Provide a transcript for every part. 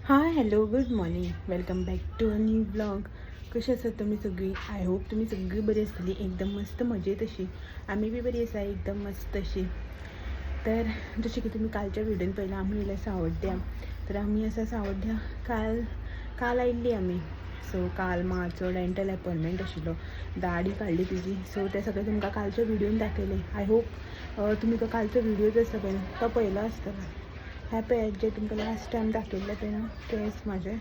Hi, hello, good morning, welcome back to a new vlog. कशी आसात तुमी सगळीं? I hope तुमी सगळीं बरी आसतली, एकदम मस्त मजेत अशी. आमी बी बरी आसा, एकदम मस्त अशी. तर जशें की तुमी कालच्या व्हिडियोन पळयलां, आमी येयल्या सावड्ड्या. तर आमी आसा सावड्ड्या. काल काल आयिल्ली आमी. सो काल माचो डेंटल अपॉयंटमेंट आशिल्लो, दाडी काडली तिजी. सो तें सगळें तुमकां कालच्या व्हिडियोन दाखयलें. I hope तुमी तो कालचो व्हिडियो जो आसा पळय तो पळयलो आसतलो. हें पळयात, जें तुमकां लास्ट टायम दाखयल्लें पळय न्हू, तेंच म्हाजें.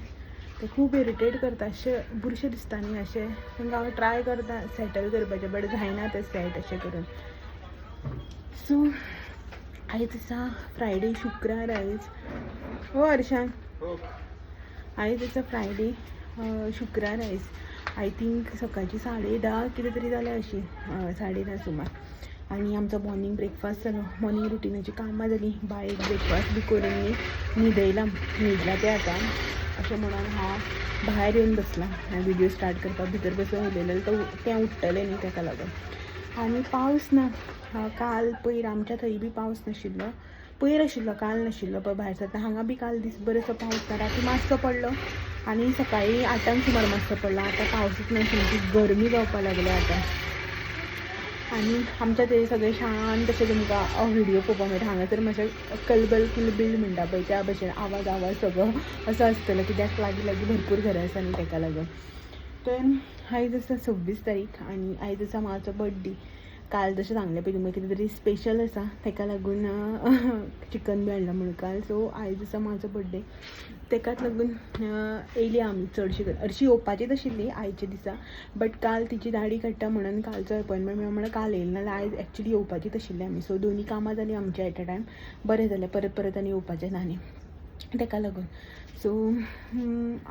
ते खूब इरिटेट करता, अशें बुरशें दिसता न्ही अशें. तांकां हांव ट्राय करता सेटल करपाचें, बट जायना तें सेट अशें करून. सो आयज आसा फ्रायडे, शुक्रार आयज. हो हर्षान, आयज आसा फ्रायडे, शुक्रार आयज. I think सकाळची 10:30 कितें तरी जालें अशी, 10:30 सुमार. आनी आमचो मॉर्निंग ब्रेकफास्ट जालो, मॉर्निंग रुटिनाची कामां जालीं. बायक ब्रेकफास्ट बी करून न्ही न्हिदयलां, न्हिदलां तें आतां. अशें म्हणून हांव भायर येवन बसलां व्हिडियो स्टार्ट करपाक. भितर बसून उलयलें तो तें उठ्ठलें न्ही, ताका लागून. आनी पावस ना. काल पयर आमच्या थंय बी पावस नाशिल्लो. पयर आशिल्लो, काल नाशिल्लो. पळय भायर सरता हांगा बी काल दीसभर असो पावस ना. राती मातसो पडलो आनी सकाळी 8 सुमार मातसो पडलो. आतां पावसूच ना, सामकी गरमी जावपाक लागल्या आतां. आनी आमच्या थंय सगळें शांत अशें तुमकां व्हिडियो पळोवपाक मेळटा. हांगासर मातशें कलबल किलबील म्हणटा पळय त्या भशेन, आवाज आवाज सगळो असो आसतलो, कित्याक लागीं लागीं भरपूर घरां आसा न्ही, ताका लागून. तर आयज आसा 26 तारीख आनी आयज आसा म्हाजो बड्डे. काल जशें सांगलें पळय तुमकां, कितें तरी स्पेशल आसा, ताका लागून चिकन बी हाडलां म्हणून काल. सो आयज आसा म्हाजो बड्डे, ताकाच लागून येयली आमी चडशी करून. हरशीं येवपाचीच आशिल्ली आयच्या दिसा, बट काल तिची दाडी काडटा म्हणून कालचो अपॉयंटमेंट मेळ्ळो म्हणून काल येयली, नाल्यार आयज एक्चुली येवपाचीच आशिल्ली आमी. सो दोनी कामां जालीं आमची एट अ टायम, बरें जालें. परत परत आनी येवपाचें ना न्ही, ताका लागून. सो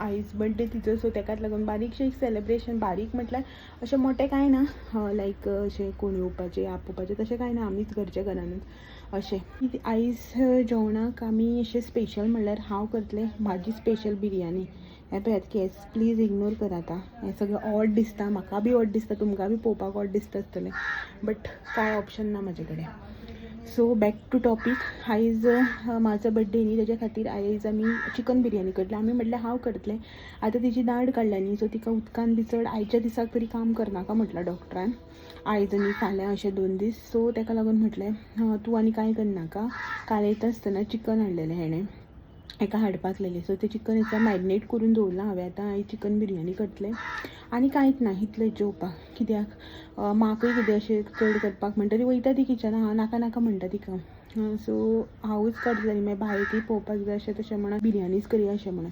आयज बड्डे तिचो, सो ताकाच लागून बारीकशें एक सेलेब्रेशन. बारीक म्हटल्यार अशें मोटें कांय ना, लायक अशें कोण येवपाचें, आपोवपाचें तशें कांय ना, आमीच घरच्या घरानूच अशें. आयज जेवणाक आमी अशें स्पेशल म्हणल्यार हांव करतलें म्हाजी स्पेशल बिरयानी. हें पळयात, केंस प्लीज इग्नोर कर. आतां हें सगळें ऑड दिसता, म्हाका बी ऑड दिसता, तुमकां बी पळोवपाक ऑड दिसता आसतलें, बट कांय ऑप्शन ना म्हाजे कडेन. सो बॅक टू टॉपीक, आयज म्हाजो बड्डे न्ही, तेज्या खातीर आयज आमी चिकन बिरयानी करतले. आमी म्हटल्यार हांव करतलें. आतां तिची दाड काडल्या न्ही, सो तिका उदकान बी चड आयच्या दिसाक तरी काम करनाका म्हटलां डॉक्टरान, आयज आनी फाल्यां अशें 2 दीस. सो ताका लागून म्हटलें, तूं आनी कांय करनाका. काल येता आसतना चिकन हाडलेलें हेणें, हेका हाडपाक लायलें. सो तें चिकन आसा, मॅरिनेट करून दवरलां हांवें. आतां आयज चिकन बिरयानी करतलें आनी कांयच ना, इतलें जेवपाक. कित्याक म्हाकय कितें अशें चड करपाक म्हणटरी वयता ती किचनान, हांव नाका नाका म्हणटा तिका. सो हांवूच करतलें आनी मागीर बायकय पळोवपाक जाय अशें तशें म्हणून बिरयानीच करया अशें म्हणून.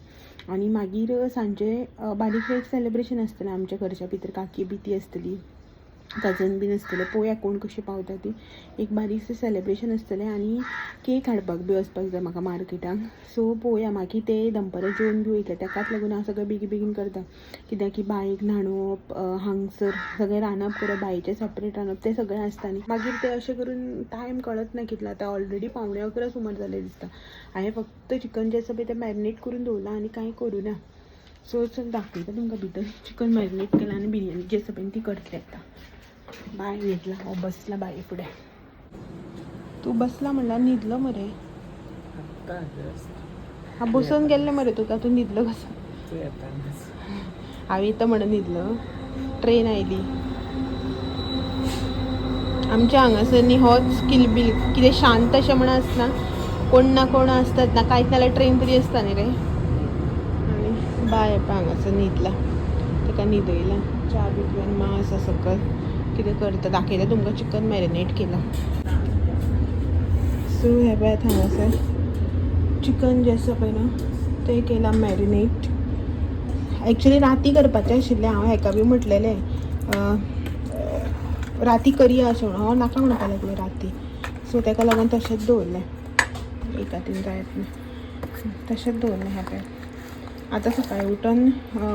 आनी मागीर सांजे बारीकशें एक सेलेब्रेशन आसतलें आमच्या घरच्या भितर. काकी बी ती आसतली, कजन बीन आसतले, पळोवया कोण कशें पावता ती. एक बारीकशें सेलेब्रेशन आसतलें आनी केक हाडपाक बी वचपाक जाय म्हाका मार्केटाक. सो पळोवया, मागीर ते दनपरां जेवन बी वयतले. ताकाच लागून हांव सगळें बेगीन बेगीन करता, कित्याक की बायक न्हाणोवप, हांगसर सगळें रांदप करप, बायचें सेपरेट रांदप, तें सगळें आसता न्ही. मागीर तें अशें करून टायम कळत ना कितलो. आतां ऑलरेडी 10:45 सुमार जालें दिसता. हांवें फक्त चिकन जें आसा पळय तें मॅरिनेट करून दवरलां आनी कांय करूं ना. सो चल, दाखयता तुमकां भितर. चिकन मॅरिनेट केलां आनी बिरयानी जी आसा पळय ती करतले आतां. बाय न्हिदला, हो बसला बाये फुडें. तूं बसला म्हणल्यार न्हिदलो मरे? आत्ता जस्ट. हा, बसोन गेल्लें मरे तुका. तूं न्हिदलो कसो? तूं येतानाच. हांव येता म्हणून न्हिदलो? ट्रेन आयली आमच्या हांगासर न्ही. होच किलबील, कितें शांत अशें म्हण आसना. कोण ना कोण आसतात ना, कांयच नाल्यार ट्रेन तरी आसता न्ही रे. आनी बाय पळय हांगासर न्हिदला, ताका न्हिदयला. च्या बी पिवन मा आसा सकयल, कितें करता दाखयता तुमकां. चिकन मॅरिनेट केलां. सो हें पळयात, हांगासर चिकन जें आसा पळय न्हू तें केलां मॅरिनेट. एक्चुली राती करपाचें आशिल्लें. हांव हेका बी म्हटलेलें राती करया अशें म्हणून. हांव नाका म्हणपाक लागलो राती. सो ताका लागून तशेंच दवरलें. एका तीन जायत ना, तशेंच दवरलें. हें पळय, आतां सकाळीं उठून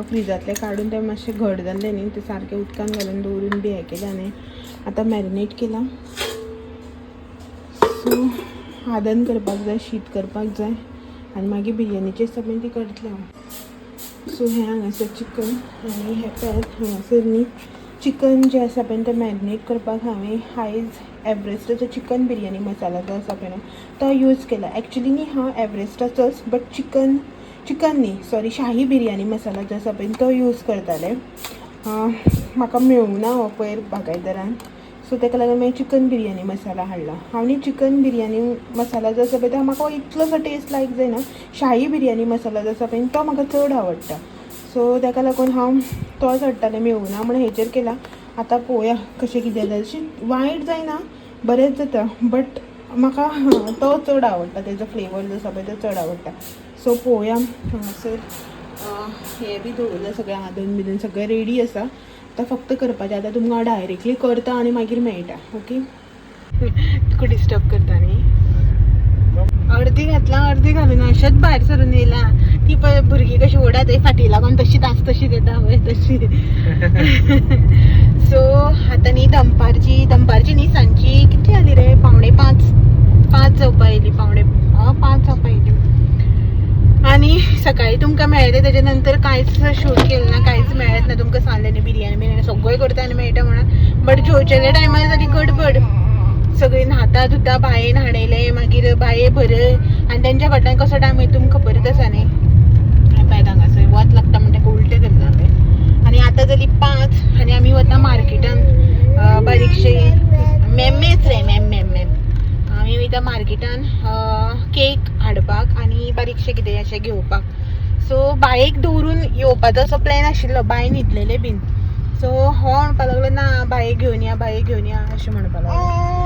फ्रिजांतलें काडून तें मातशें घट जाल्लें न्ही, तें सारकें उदकान घालून दवरून बी हें केलें आनी आतां मॅरिनेट केलां. सो आदन करपाक जाय, शीत करपाक जाय आनी मागीर बिरयानीची आसा ती करतलें हांव. सो हें हांगासर चिकन आनी हें पळयात, हांगासर न्ही चिकन जें आसा पळय तें मॅरिनेट करपाक हांवें आयज एवरेस्टाचो चिकन बिरयानी मसाला जो आसा पळय न्हू तो यूज केला. एक्चुली न्ही हांव एवरेस्टाचोच, बट चिकन चिकन न्ही सॉरी शाही बिरयानी मसाला जो आसा पळय तो यूज करतालें. म्हाका मेळूंक ना हो पयर बागायतदारान, सो ताका लागून मागीर चिकन बिरयानी मसाला हाडला. हांव न्ही चिकन बिरयानी मसाला जो आसा पळय तो म्हाका इतलोसो टेस्ट लायक जायना. शाही बिरयानी मसाला जो आसा पळय तो म्हाका चड आवडटा. सो ताका लागून हांव तोच हाडटालें. मेळूं ना म्हणून हेचेर केला. आतां पळोवया कशें कितें जाता. अशें वायट जायना, बरेंच जाता, बट म्हाका तो चड आवडटा. तेजो फ्लेवर जो आसा पळय तो चड आवडटा. सो पळोवया. हांगासर हें बी दवरलां सगळें, आदन बिदन सगळें रेडी आसा. आतां फक्त करपाचें. आतां तुमकां हांव डायरेक्टली करता आनी मागीर मेळटा. ओके, तुका डिस्टर्ब करता न्ही. अर्दी घातला, अर्दी घालून अशेंच भायर सरून येयला. ती पळय भुरगीं कशी ओडात फाटी लागून तशीच आस तशीच येता पळय तशी. सो आतां न्ही दनपारची, दनपारची न्ही, सांजची कितली जाली रे? 4:45, 5 जावपा येयली, 4:45 जावपा येयली. आनी सकाळी तुमकां मेळ्ळें तेजे नंतर कांयच शूट केलें ना, कांयच मेळत ना. तुमकां सांगलें न्ही बिरयानी बिरयानी सगळें करता आनी मेळटा म्हणून, बट जेवचेल्या टायमार जाली गडबड. सगळीं न्हाता धुता, बाये न्हाणयलें, मागीर बाये भरय आनी तेंच्या फाटल्यान कसो टायम वयता तुमकां खबरच आसा न्ही. पळयात हांगासर वत लागता म्हण ताका उलटें धरला हांवें. आनी आतां जाली 5 आनी आमी वता मार्केटान बारीकशे मेम्मेच रे, मॅम मॅम मॅम. आमी वयता मार्केटान केक हाडपाक आनी बारीकशें कितें अशें घेवपाक. सो बायेक दवरून येवपाचो असो प्लॅन आशिल्लो, बाय न्हिदलेलें बीन. सो हो म्हणपाक लागलो ना बाये घेवन या, बाये घेवन या अशें म्हणपाक लागलो.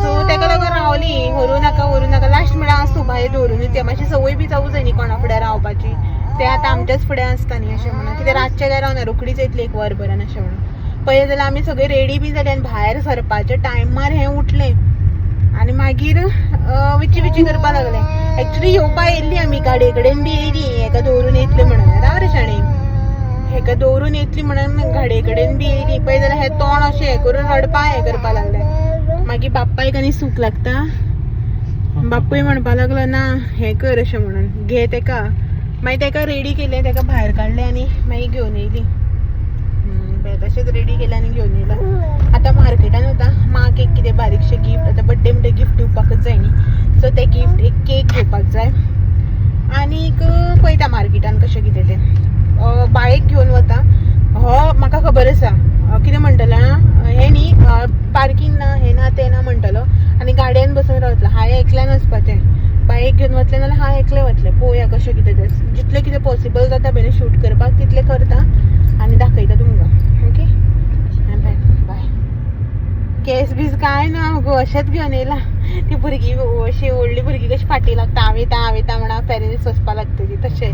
सो ताका लागून रावली, व्हरूं नाका व्हरूं नाका. लास्ट म्हळ्यार आसूं, बाये दवरून येता. मातशी संवय बी जावूं जाय न्ही कोणा फुडें रावपाची. ते आतां आमच्याच फुडें आसता न्ही अशें म्हणून. कितें रातचें काय रावना, रोखडीच येतली एक वर भरान अशें म्हणून. पळयत जाल्यार आमी सगळीं रेडी बी जाली आनी भायर सरपाच्या टायमार हें उठलें आनी मागीर विची विची करपाक लागलें. एक्चुली येवपा येयल्ली आमी, गाडये कडेन बी येयली, हेका दवरून येतली म्हणून. राव रे शाणे, हेका दवरून येतली म्हणून गाडये कडेन बी येयली. पळय जाल्यार हें तोंड अशें हें करून रडपा हें करपाक लागलें. मागीर बापायक आनी सूख लागता. बापूय म्हणपाक लागलो ना हें कर अशें म्हणून, घे तेका. मागीर तेका रेडी केलें, तेका भायर काडलें आनी मागीर घेवन येयली. तशेंच रेडी केलें आनी घेवन येयला. आतां मार्केटान वता, माक एक कितें बारीकशें गिफ्ट. आतां बड्डे म्हणटा गिफ्ट दिवपाकच जाय न्ही. सो तें गिफ्ट एक केक घेवपाक जाय आनीक पळयता मार्केटान कशें कितें तें. बायक घेवन वता. हो म्हाका खबर आसा कितें म्हणटलो हें न्ही, पार्कींग ना, हें ना, तें ना म्हणटलो आनी गाडयेन बसून रावतलो. हांवें एकल्यान वचपाचें, बायक घेवन वतलें नाल्यार हांव एकलें वतलें. पळोवया कशें कितें तें. जितलें कितें पॉसिबल जाता पळय शूट करपाक तितलें करता आनी दाखयता तुमकां. ओके, बाय बाय. केस बीस काय ना गो, अशेंच घेवन येयला. ती भुरगीं अशी व्हडली भुरगीं कशी फाटी लागता, हांव येता हांव येता म्हणा पेरंट्स वचपा लागता ती, तशें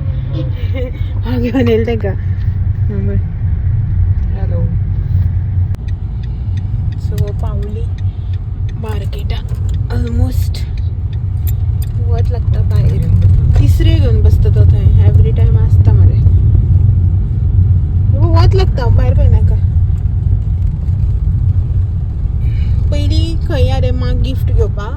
हांव घेवन येयलें ताका. हॅलो. सो पावली मार्केटाक ऑलमोस्ट. वत लागता भायर. तिसरी घेवन बसता तो थंय, एवरी टायम आसता मरे. वत लागता भायर पळय नाका. पयलीं खंय या रे माक गिफ्ट घेवपाक?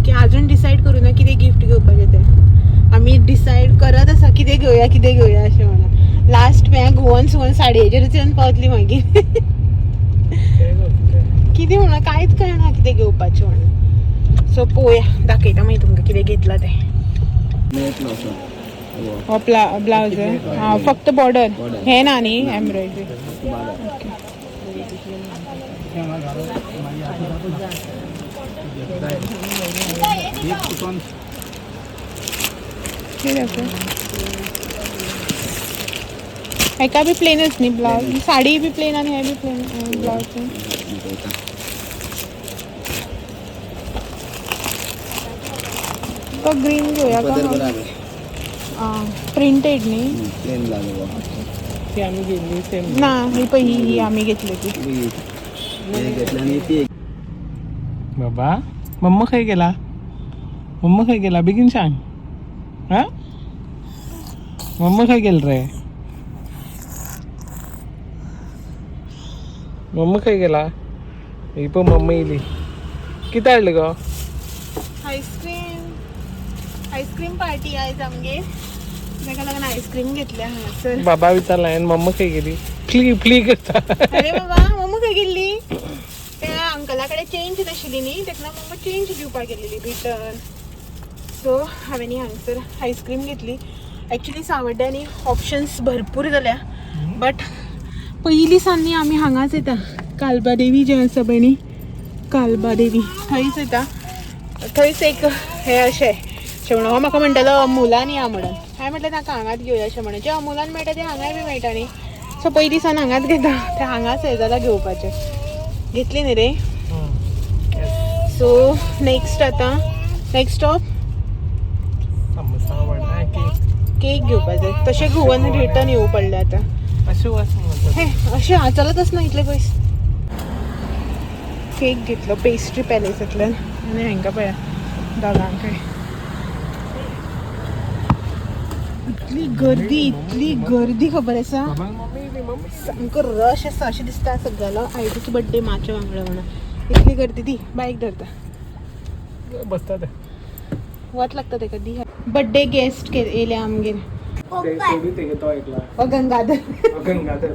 की अजून डिसायड करूं ना कितें गिफ्ट घेवपाचें तें. आमी डिसायड करत आसा कितें घेवया कितें घेवया अशें म्हणून. लास्ट मागीर घुंवन सुवन साडयेचेरच येवन पावतली मागीर. कितें म्हणून कांयच कळना कितें घेवपाचें म्हणून. सो पळोवया, दाखयता मागीर तुमकां कितें घेतलां तें. हो ब्लावज हां, फक्त बॉर्डर हे ना न्ही एम्ब्रॉयडरी. हे दाखव. हेका बी प्लेनच न्ही ब्लावज? साडी बी प्लेन आनी हे बी प्लेन ब्लावज. तो ग्रीन घेवया का? प्रिंटेड न्ही? Plain blouse. ती आमी घेतली सेम. ना, ही पळय, ही ही आमी घेतली ती. घेतली आनी ती. बाबा, मम्मा खंय गेला? मम्मा खंय गेला बेगीन सांग. हा, मम्मा खंय गेल रे? मम्मा खंय गेला? ही पण मम्मा येयली. कितें हाडलें गो? आयस्क्रीम. आयस्क्रीम पार्टी आयज आमगेर, ताका लागून आयस्क्रीम घेतल्या हांगासर. बाबा विचारला हांवें मम्मा खंय गेली, फ्ली फ्ली करता. अरे बाबा, मम्मा खंय गेल्ली? त्या अंकला कडेन चेंज नाशिल्ली न्ही, ताका मम्मा चेंज दिवपाक गेलेली रिटर्न. सो हांवें न्ही हांगसर आयस्क्रीम घेतली. एक्चुली सांवड्ड्या ऑप्शन्स भरपूर जाल्या, बट पयलीं सान न्ही आमी हांगाच येता. कालबादेवी जें आसा पळय न्ही, कालबादेवी थंयच येता. थंयच एक हें अशें अशें म्हणून हो म्हाका म्हणटालो अमुलान या म्हणून. हांवें म्हटलें नाका, हांगाच घेवया अशें म्हणून. जें अमुलान मेळटा तें हांगाय बी मेळटा न्ही. सो पयलीं सान हांगाच घेता, तें हांगाच हें जाल्यार घेवपाचें. घेतली न्ही रे? सो नेक्स्ट आतां नेक्स्ट स्टॉप सामोसा वडा केक. केक घेवपाक जाय. तशें घुवन रिटर्न येवं पडलें आतां. अशें वच म्हणटा. हे अशें हांव चलतच ना इतले पयस. केक घेतलो पेस्ट्री पॅलेसांतल्यान आनी हांकां पळया दोगांकय. इतली गर्दी, इतली गर्दी, खबर आसा? मम्मी बी मम्मी. सामको रश आसा. अशें दिसता सगळ्यालो आयजूच बड्डे माच्या वांगडा म्हणून. इतली गर्दी. दी बायक धरता. बसता ते. वत लागता तेका. दी. बड्डे गेस्ट येयले आमगेर. ते तेगे तो ऐकला. हो गंगाधर. गंगाधर.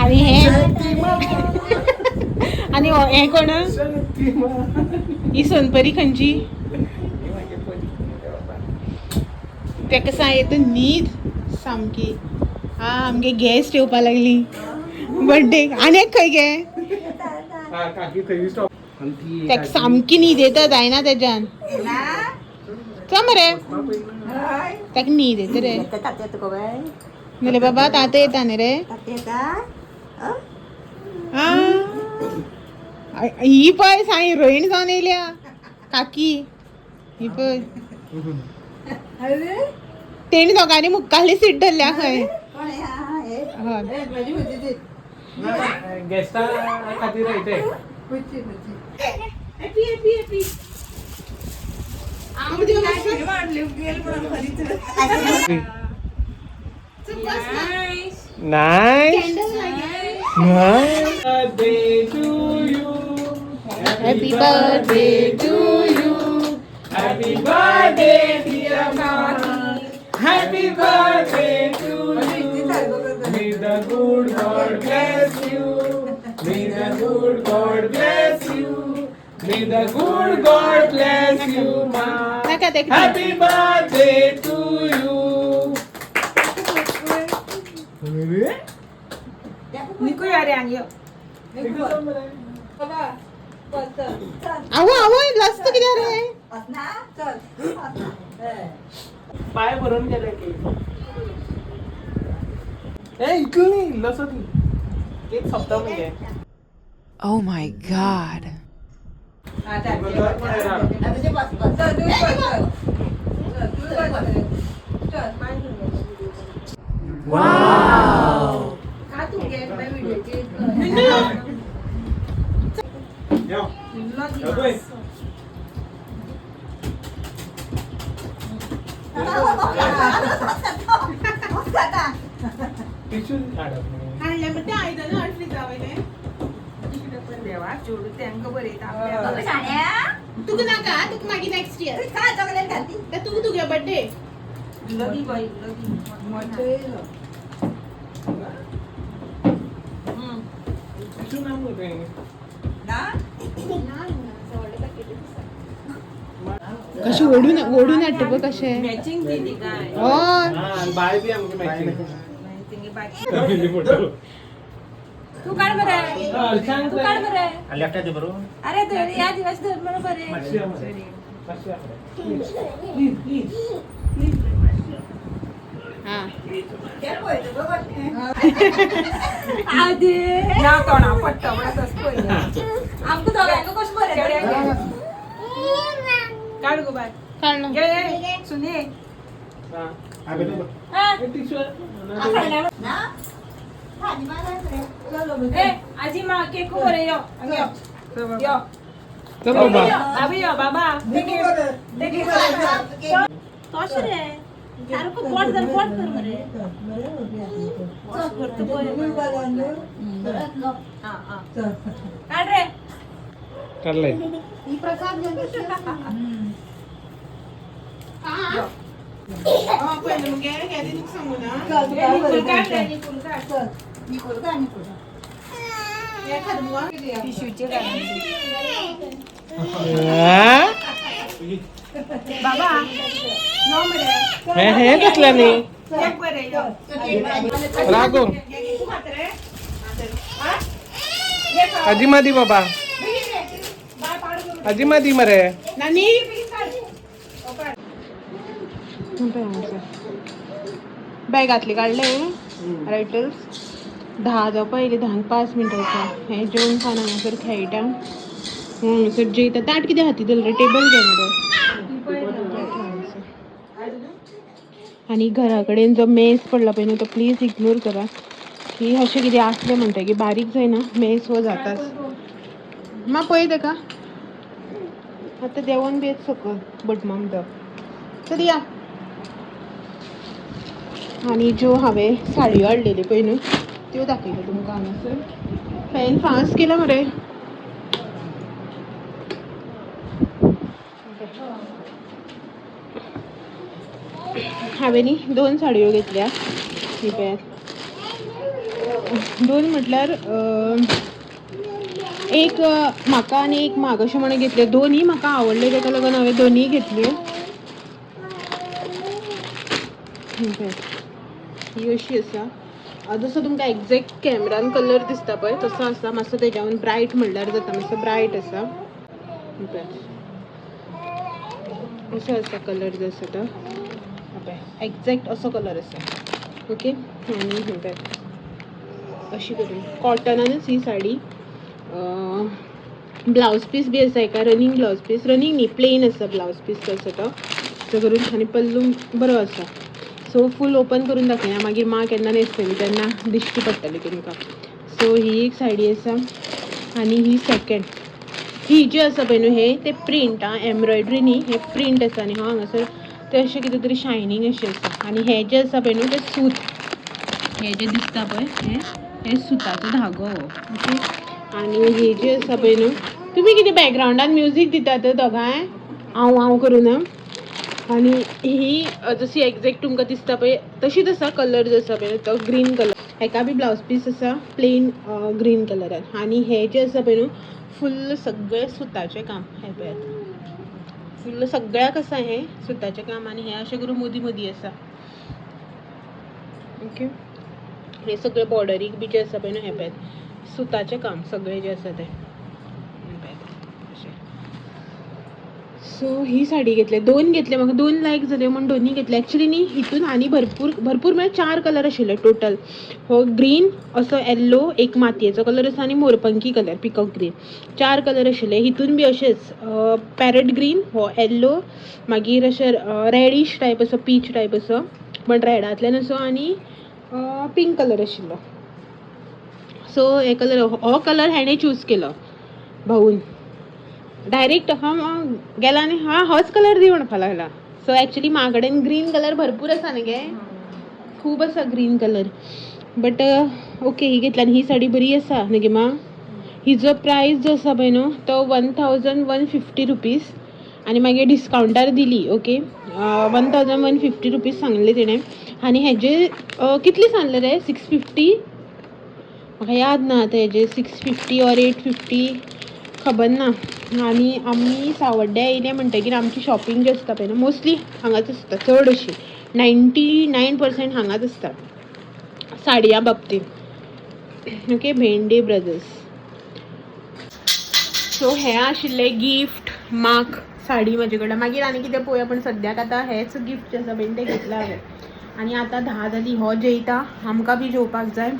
आणि हे आणि हो हे कोण? ही सोनपरी खंयची? तेका सांग येता न्हीद सामकी. हा, आमगे गेस्ट येवपा लागली बड्डे. आनी एक खंय गे? काकी खंय स्टॉप? तेका सामकी न्हीद येता, जायना तेज्यान. चल मरे, तेका न्हीद येता रे. न्ही रे बाबा, तातो येता न्ही रे? आ ही पळय, सांग हिरोईन जावन येयल्या काकी ही पळय. तेणी दोगांनी मुखाल्ली सीट धरल्या खंय. हय. गेस्टा खातीर येते. Happy happy happy. Nice. Birthday to you. Happy birthday to you. Happy birthday, dear mama. Happy birthday to you. May the good God bless you. May the good God bless you. May the good God bless you, ma. नाका ते. Happy birthday to you. आवो आवो, लस्त कित्याक रे? पाय भरून गेले की ए इतली न्ही, इल्लोसो ती केक सोंपता मगे. Oh my God. Tissue हाडप न्ही. हाडले पण ते आयदनां हाड फ्रिजा वयले. तुका नाका, तुका मागीर नेक्स्ट इयर. तूं तुगे बड्डे. टिश्यू ना मग ते. कशें ओडून ओडून हाडटा पळय कशें. मॅचिंग दिली काय? हय. हा, आणि बाय बी आमची मॅचिंग फोटो. तू काढ बरं, तू काढ बरं. अरे धर, या दिवस धर बरं बरे. Please please. हा. आधी ना तोंडा पडटा म्हणून तसं पळय. आमकां दोगांक कशें बरें काड गो बाय. काडलो. ये ये सुने. हा. टिश्यू. ए आजी, मा केक बरे, यो हांगा यो यो. चल बाबा. बाबा यो बाबा. तशें रे, सारको पोट धर, पोट कर मरे. चल करता पळय. हा हा, काड रे. काढलंय. हा, पयलें मगे हे तुका सांगू ना. निकुल काड रे, निकुल काड. हे खात मुगो. टिश्यूचे काड. हा? बाबा यो मरे. हे हे कसल्या न्ही. एक बरे यो. रागो. तू खात रे? अजिमा दी बाबा, अजिमा दी मरे. नानी. बॅगातले काडले रायटल्स. 10 जावपा येयली, 10क 5 मिनटां आसा. हें जेवण खाण हांगासर खेळटा, हांगासर जेयता. ताट कितें हाती धरलें, टेबल घे मरे. आनी घरा कडेन जो मेस पडला पळय न्हू, तो प्लीज इग्नोर करा की अशें कितें आसलें म्हणटकीर बारीक जायना, मेस हो जाताच. मा पळय तेका आतां देंवोन बी येत सकयल भटमाम तो. चल या. आनी ज्यो हांवें साडयो हाडलेल्यो पळय न्हू, त्यो दाखयता तुमकां हांगासर. फॅन फास्ट केला मरे. हांवें न्ही दोन साडयो घेतल्या. ही पळयात, दोन म्हटल्यार एक म्हाका आनी एक म्हाका अशें म्हणून घेतले. दोनूय म्हाका आवडले, ताका लागून हांवें दोनूय घेतल्यो. ही पळयात, ही अशी आसा. जसो तुमकां एग्जॅक्ट कॅमेरान कलर दिसता पळय तसो आसा. मातसो तेज्याहून ब्रायट म्हणल्यार जाता, मातसो ब्रायट आसा. ही पळयात, असो आसा कलर जो आसा तो. पळय, एग्जॅक्ट असो कलर आसा. ओके. आनी ही पळयात, अशी करून कॉटनानच ही साडी. ब्लावज पीस बी आसा हेका, रनींग ब्लावज पीस, रनींग न्ही, प्लेन आसा ब्लावज पीस जो आसा तो. असो करून आनी पल्लू बरो आसा. सो फूल ओपन करून दाखयना, मागीर माँ केन्ना न्हेसतली तेन्ना दिश्टी पडटली तुमकां. सो ही एक साडी आसा आनी ही सेकेंड. ही जी आसा पळय न्हू, हे ते प्रिंट आं, एम्ब्रॉयडरी न्ही, हे प्रिंट आसा. आनी हो हांगासर ते अशें कितें तरी शायनींग अशें आसा. आनी हे जे आसा पळय न्हू ते सूत, हे जे दिसता पळय हे हे सुताचो धागो हो. ओके. आनी हे जे आसा पळय न्हू, तुमी कितें बॅकग्रावंडान म्युजीक दितात दोगांय हांव हांव करून. आनी ही जशी एग्जॅक्ट तुमकां दिसता पळय तशीच आसा. कलर जो आसा पळय तो ग्रीन कलर. हेका बी ब्लावज पीस आसा प्लेन ग्रीन कलरान. आनी हे जे आसा पळय न्हू, फुल्ल सगळें सुताचें काम. हें पळयात, फुल्ल सगळ्याक आसा हें सुताचें काम. आनी हें अशें करून मदीं मदीं आसा. ओके. हे सगळे बॉर्डरीक बी जे आसा पळय न्हू, हें पळयात, सुताचें काम सगळें जें आसा तें. हें पळयात अशें. सो ही साडी घेतली, दोन घेतले, म्हाका दोन लायक जाल्यो म्हूण दोनूय घेतले. एक्चुली न्ही हितून आनी भरपूर भरपूर म्हळ्यार चार कलर आशिल्ले टोटल. हो ग्रीन असो, येल्लो, एक मातयेचो कलर आसा आनी मोरपंखी कलर, पिकॉक ग्रीन, चार कलर आशिल्ले. हितून बी अशेंच पॅरट ग्रीन, हो येल्लो, मागीर अशें रेडीश टायप असो, पीच टायप असो पण रेडांतल्यान असो, आनी पिंक कलर आशिल्लो. सो हे कलर, हो कलर हेणें चूज केलो भाऊन. डायरेक्ट हा गेला आनी हा होच कलर दी म्हणपाक लागला. सो एक्चुली म्हा कडेन ग्रीन कलर भरपूर आसा न्ही गे, खूब आसा ग्रीन कलर. बट ओके, ही घेतली आनी ही साडी बरी आसा न्ही गे मा. हिजो प्रायस जो आसा पळय न्हू तो 1150 रुपीज आनी मागीर डिस्कावंटार दिली. ओके, 1150 रुपीज सांगले तेणें. आनी हेजे कितले सांगले रे, 650, म्हाका याद ना आतां. हेजे 650 ऑर 850 खबर ना. आनी आमी सावड्ड्या येयले म्हणटगीर आमची शॉपिंग जी आसता पळय न्हू, मोस्टली हांगाच आसता. चड अशी 99% हांगाच आसता साडयां बाबतींत. ओके, भेंडे ब्रदर्स. सो हें आशिल्लें गिफ्ट माक साडी म्हाजे कडेन. मागीर आनी कितें पळोवया, पण सद्याक आतां हेच गिफ्ट जे आसा पळय तें घेतलां हांवें. आनी आतां 10 जाली, हो जेयता, आमकां बी जेवपाक जाय.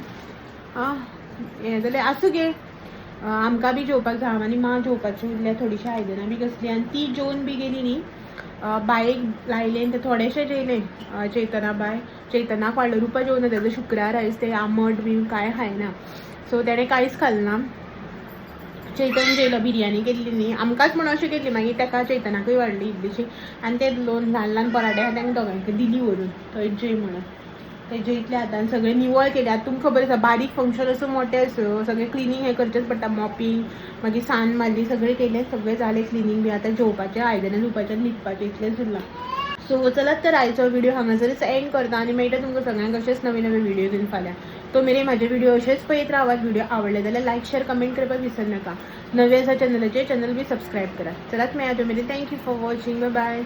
आं हें जाल्यार आसूं गे, आमकां बी जेवपाक जाय. हांव आनी मां जेवपाची उरल्या. थोडीशीं आयदनां बी घासलीं आनी ती जेवन बी गेली न्ही. बायेक लायलें आनी तें थोडेशें जेयलें. चेतना बाय, चेतनाक वाडलो. रुपा जेवना, तेजो शुक्रार आयज, तें आमट बी कांय खायना. सो तेणें कांयच खालें ना. चैतन जेयलो. बिरयानी केल्ली न्ही आमकांच म्हणून अशें केल्ली, मागीर ताका चैतनाकूय वाडली इल्लीशी आनी ते दोन ल्हान ल्हान पराठे आहा तांकां दोगांकय दिली व्हरून, थंय जेय म्हणून. ते जेयतले आतां आनी सगळें निवळ केलें. आतां तुमकां खबर आसा, बारीक फंक्शन आसूं मोटें आसूं, सगळें क्लिनींग हें करचेंच पडटा. मॉपिंग, मागीर सान्न मारली, सगळें केलें, सगळें जालें क्लिनींग बी. आतां जेवपाचें, आयदनां धुवपाचें आनी न्हिदपाचें, इतलेंच उरलां. सो चलात तर, आयचो व्हिडिओ हांगासरच एंड करता आनी मेळटा तुमकां सगळ्यांक अशेंच नवे नवे व्हिडिओ घेवन फाल्यां. तो मेरेन म्हाजे व्हिडिओ अशेंच पळयत रावात. व्हिडिओ आवडले जाल्यार लायक, शेअर, कमेंट करपाक विसर नाका. नवे आसा चॅनलाचेर, चॅनल बी सबस्क्रायब करा. चलात, मेळया तो मेरेन. Thank you for watching. Bye bye.